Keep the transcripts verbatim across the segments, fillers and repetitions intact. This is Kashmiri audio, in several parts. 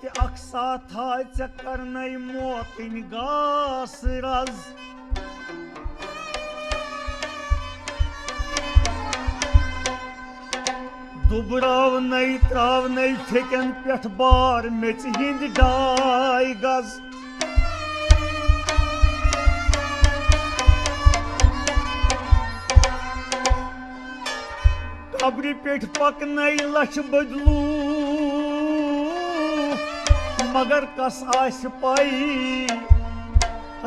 تہِ اکھ ساتھا ژےٚ کرنَے موتٕنۍ گاسہٕ رز۔ دُبراونَے تراونَے پھیٚکٮ۪ن پٮ۪ٹھ بار میٚژِ ہِنٛدۍ ڈاے گز۔ قبرِ پیٚٹھۍ پکنَے لچھِ بدلوٗ، مگر کس آسہِ پَے،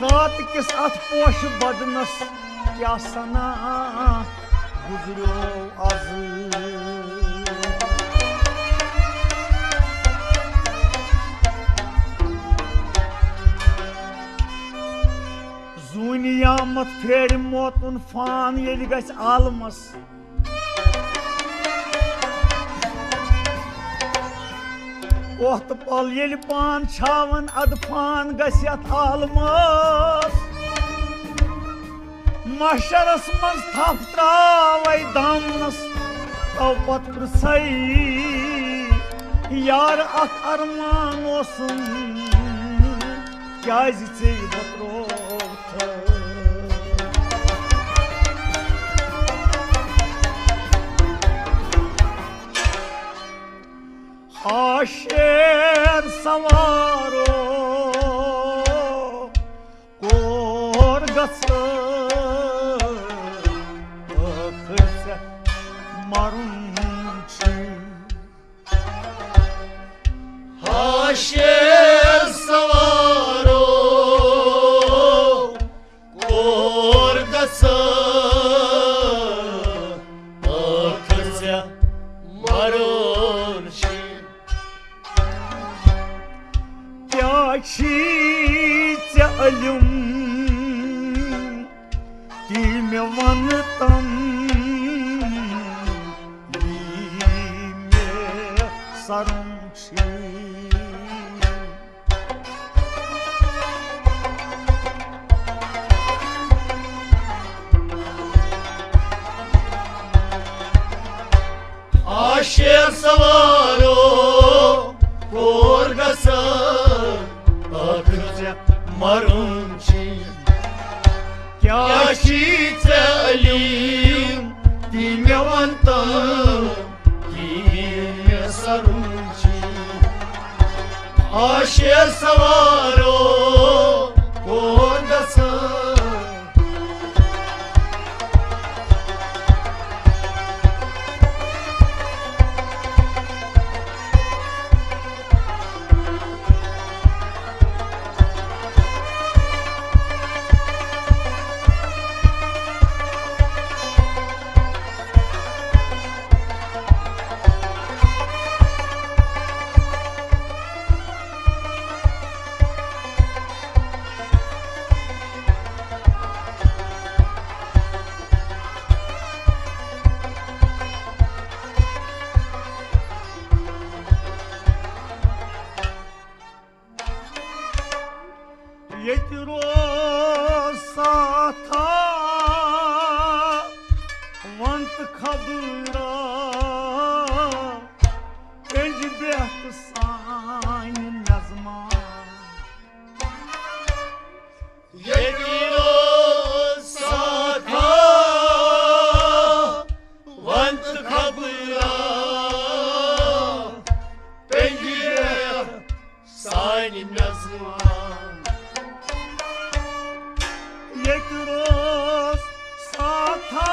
رات کِس اَتھ پوشہٕ بدنس کیٛاہ سنا گُزریو از۔ زوٗنہِ یامتھ پھیرِ موتُن فان ییٚلہِ گژھِ عالمس۔ وۄتھ پل ییٚلہِ پان چھاون ادٕ فان گژھِ یتھ عالمس۔ محشرس منٛز تھپھ تراوے دامنس، تو پتہٕ پرژھے یار اکھ ارمان اوسُم، کیازِ ژےٚ یہِ وۄترووتھٕ؟ آشیر سوارو کور گژھ ٲخر ژےٚ مرُن چھُے۔ آشیر سوارو کور گژھ ٲخر ژےٚ مرُن چھُے۔ کیٛاہ چھی ژےٚ علم تی مےٚ وَن تَم، یی مےٚ سَرُن چھُے۔ آشیر سوارو کور گژھ ٲخر ژےٚ مرُن چھُے۔ کیٛاہ چھی ژےٚ علم تی مےٚ وَن تَم، یی مےٚ سَرُن چھُے۔ آشیر سوارو کور گژھ ییٚتہِ روز ساتھا وَن تہٕ خبرا، پٔنٛزۍ بیٚہتھ سانہِ میزبان۔ ییٚتہِ روز ساتھا وَن تہٕ خبرا، پٔنٛزۍ بیٚہتھ سانہِ میزبان۔ ییٚتہِ روز ساتھا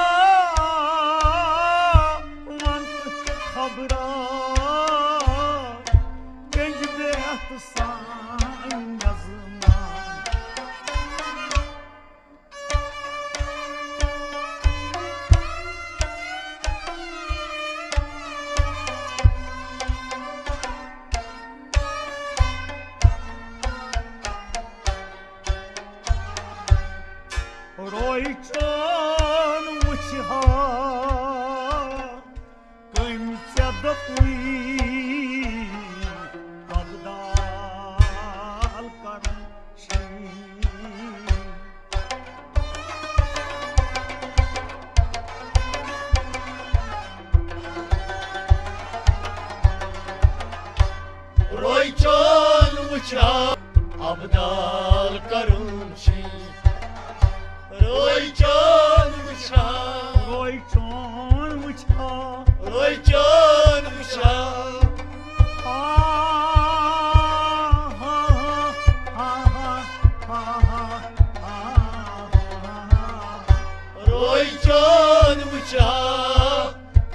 شاہ،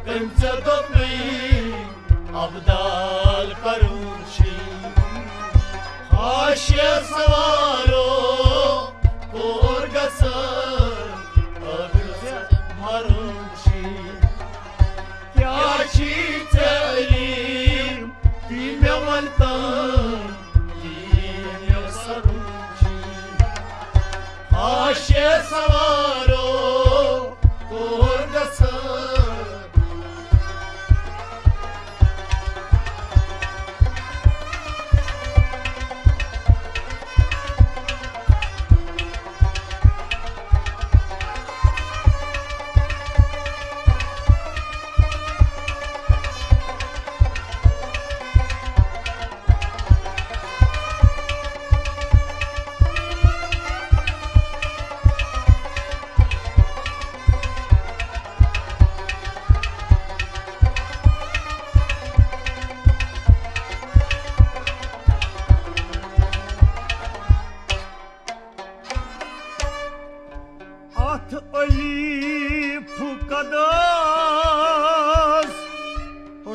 کٔمۍ ژےٚ دوٚپُے ابدال کرُن چھُے؟ خاص سوارو کور گژھان، ٲخر ژےٚ مرُن چھُے۔ کیٛاہ چھی ژےٚ علیم، تی مےٚ وَن تام، تی مےٚ سرُن چھُے۔ خاص سوارو کور گژھان۔ اتھ علی فقدس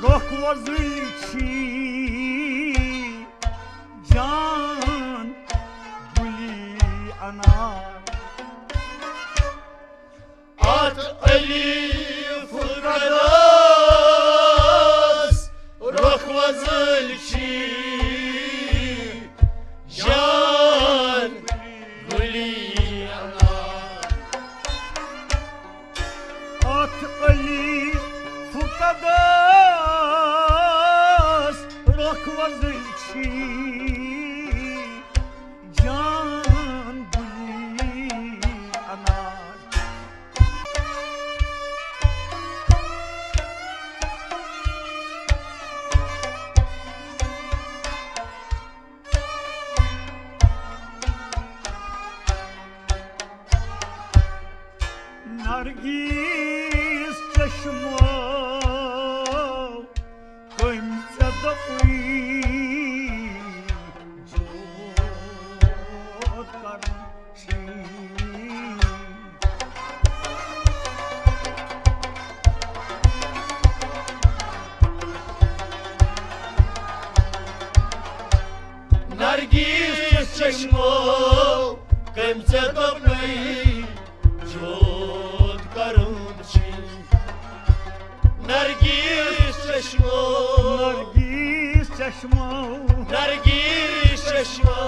رۄخ وۄزٕلۍ چھی جان گُلی انار۔ اتھ علی فقدس رۄخ وۄزٕلۍ چھی جان گُلی انار۔ اتھ علی فقدس رۄخ وۄزٕلۍ چھی جان گُلی انار۔ نرگیس چشمو کٔمۍ ژےٚ دوٚپُے جوت کرُن چھی؟ نرگیس چشمو کٔمۍ ژےٚ دوٚپُے جوت کرُن چھی؟ نرگیس چشمو، نرگیس چشمو، نرگیس چشمو۔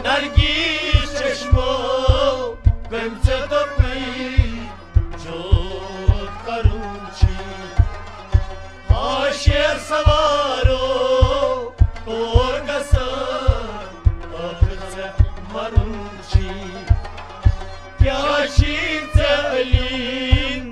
نرگیس چشمو، کٔمۍ ژےٚ دوٚپُے جوت کرُن چھی؟ آ شیر سوارو، تور گژھان ٲخر ژےٚ مرُن چھی۔ کیٛاہ چھی ژےٚ علیم،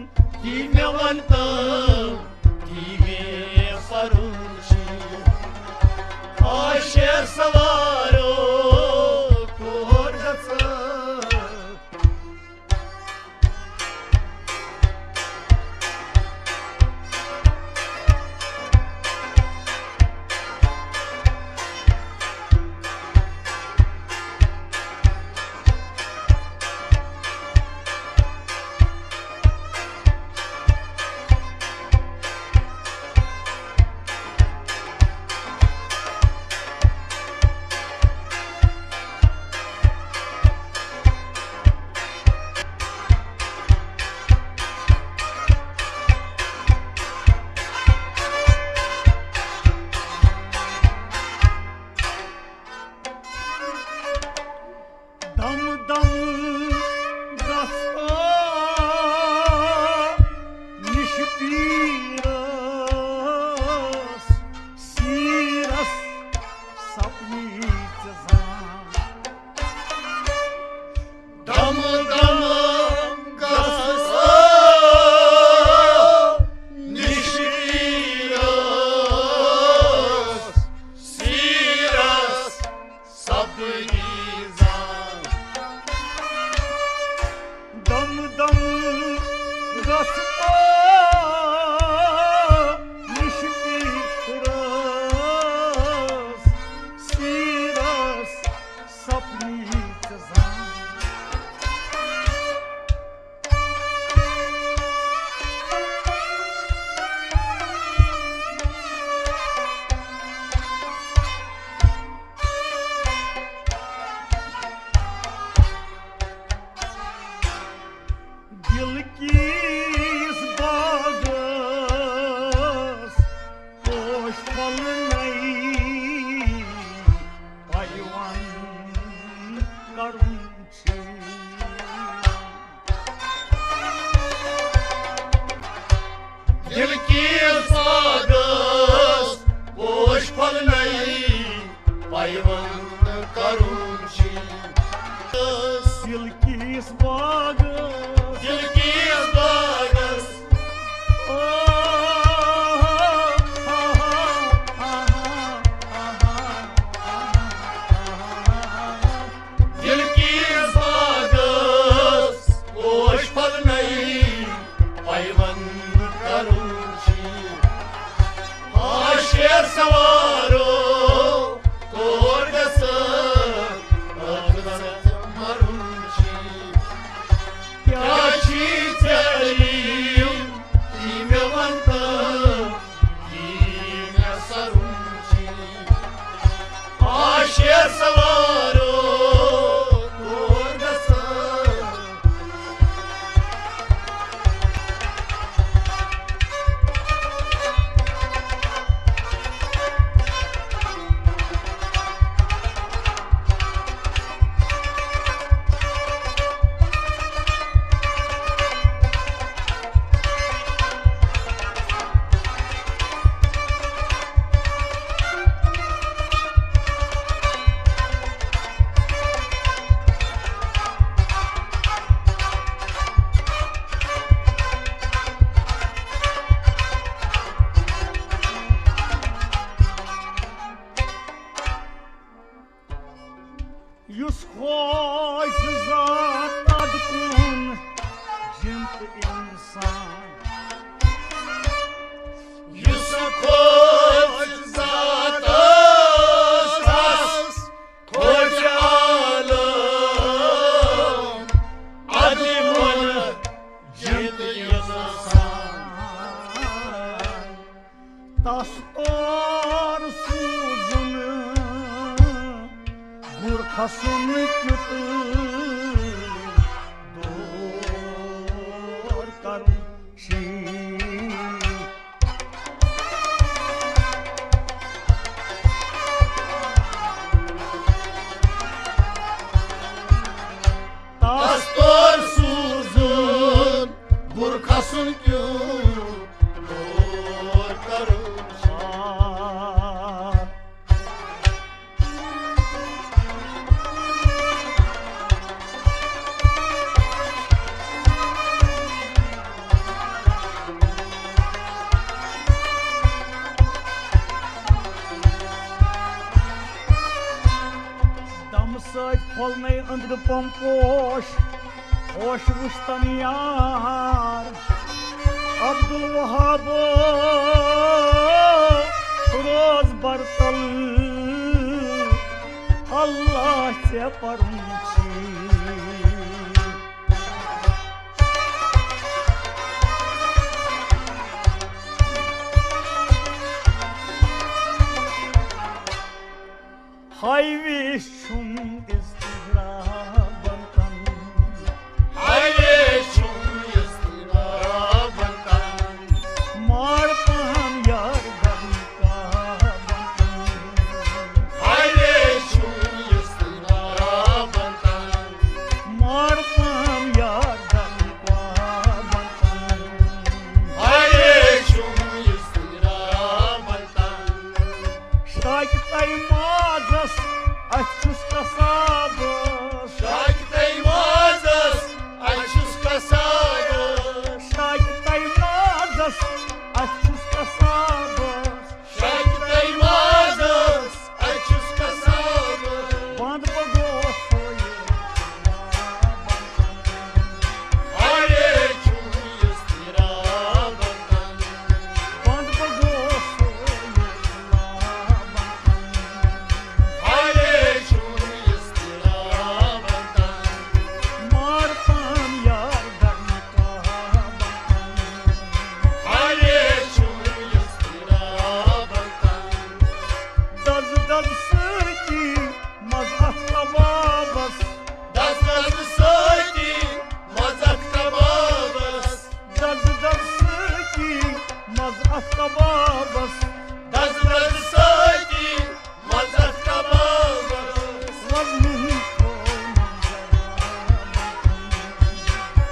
پھلنَے پیوند کرُن چھُ۔ دِل کِس باغس، دِل کِس باغس۔ دِل کِس باغس پوش پھلنَے پیوند کرُن چھُ۔ ہا شیر سوارو، کور گژھٕ ٲخرت مرُن چھُ۔ کیٛاہ چھُے ژےٚ علم، یی مےٚ وَن تہٕ یی مےٚ سرُن چھُ۔ آ شیر سوارو، کور گژھٕ یُس خۄش ذات کُن جِن تہٕ اِنسان۔ یُس خۄش ذات ٲس، خۄش عالم عدم جِن تہٕ اِنسان۔ تس تور سوٗزُن، گُر کھسُن کیُتھ دور کرُن چھُے۔ تس تور سوٗزُن، گُر کھسُن کیُتھ دور کرُن چھُ۔ دمہٕ سۭتۍ پھۄلنَے أنٛدرٕ پم پوش، ہوش وُچھتن یار۔ عبدالوہاب روز برتل، اللہ ژےٚ پرُن چھُے۔ ہاے ویش چھُم اضطرابن تن۔ ہاے ویش چھُم اضطرابن تن۔ مار پہم یار گرم کابن تن۔ ہاے ویش چھُم اضطرابن تن۔ مار پہم یار گرم کابن تن۔ ہاے ویش چھُم اضطرابن تن۔ شاکہِ تَے مازَس اَتھِ چھُس کسابَس۔ شاکہِ تَے مازَس اَتھِ چھُس کسابَس۔ شاکہِ تَے مازَس اَتھِ چھُس کسابَس۔ شاکہِ تَے مازَس اَتھِ چھُس کسابَس۔ بنٛد بہٕ گوس سُے۔ ہاے چھُم اضطرابن تن۔ بنٛد بہٕ گوس سُے۔ ہاے چھُم اضطرابن تن۔ مار پان یار گرم کابن تن۔ ہاے چھُم اضطرابن تن۔ دز دز سۭتی مَزٕ اَتھ کبابَس۔ دز دز سۭتی مَزٕ اَتھ کبابَس۔ دز دز سۭتی مَزٕ اَتھ کبابَس۔ دز دز سۭتی مَزٕ اَتھ کبابَس۔ وَزنُن تھوٚو نظر۔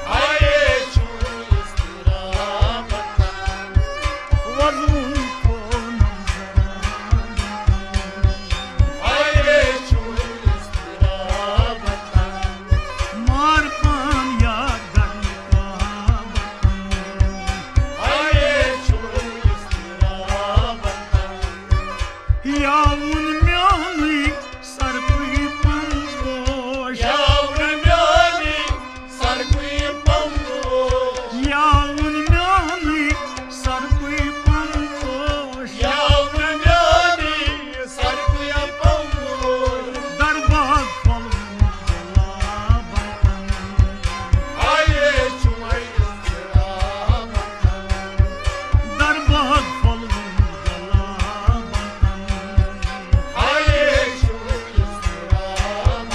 ہاے چھُم اضطرابن تن۔ وَزنُن تھوٚو نظر۔ وُن میونُے سرپُے پنپوش۔ یا وُن میونُے سرپُے پنپوش۔ یا وُن میونُے سرپُے پنپوش۔ یا وُن میونُے سرپُے پنپوش۔ درباغ پھۄلوُن گۄلابن۔ آیے چھُ وۄنۍ اضطرابن۔ درباغ پھۄلوُن گۄلابن۔ آیے چھُ وۄنۍ اضطرابن۔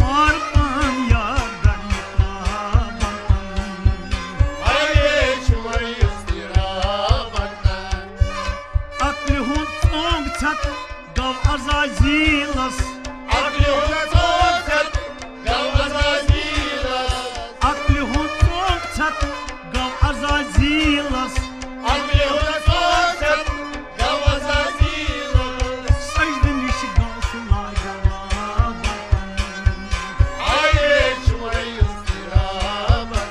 مار پان یار در نقابن۔ آیے چھُ وۄنۍ اضطرابن۔ عقلہِ ہُنٛد ژونٛگ ژھٮ۪تھ گوٚو عزازیٖلس۔ عقلہِ ہُنٛد ژونٛگ ژھٮ۪تھ گوٚو عزازیٖلس۔ عقلہِ ہُنٛد ژونٛگ ژھٮ۪تھ گوٚو عزازیٖلس۔ عقلہِ ہُنٛد ژونٛگ ژھٮ۪تھ گوٚو عزازیٖلس۔ سجدٕ نِش گوٚو سُہ لاجواب۔ آیے چھُ وۄنۍ اضطرابن۔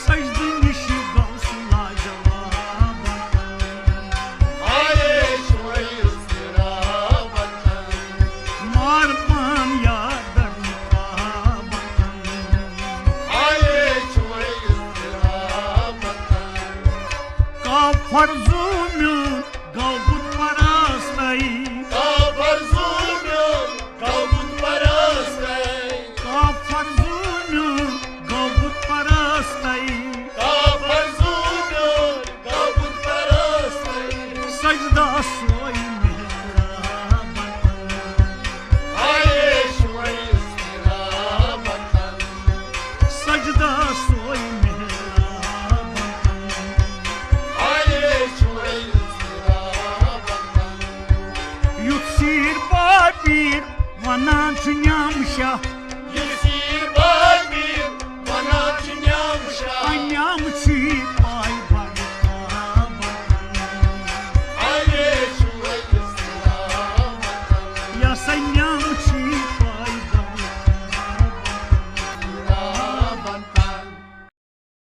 سجدٕ نِش گوٚو سُہ لاجواب۔ آیے چھُ وۄنۍ اضطرابن۔ مار پان یار در نقابن۔ آیے چھُ وۄنۍ اضطرابن۔ کافر زوٗ میون گوٚو بُت پرستَے۔ کافر زوٗ میون گوٚو بُت پرستَے۔ کافر زوٗ میون گوٚو بُت پرستَے۔ کافر زوٗ میون گوٚو بُت پرستَے۔ سجدہ سوے محرابن۔ آیے چھُ وۄنۍ اضطرابن۔ سجدہ سوے محرابن۔ آیے چھُ وۄنۍ اضطرابن۔ یُتھ سیٖر پاپیٖر ونان چھُ نعام شاہ۔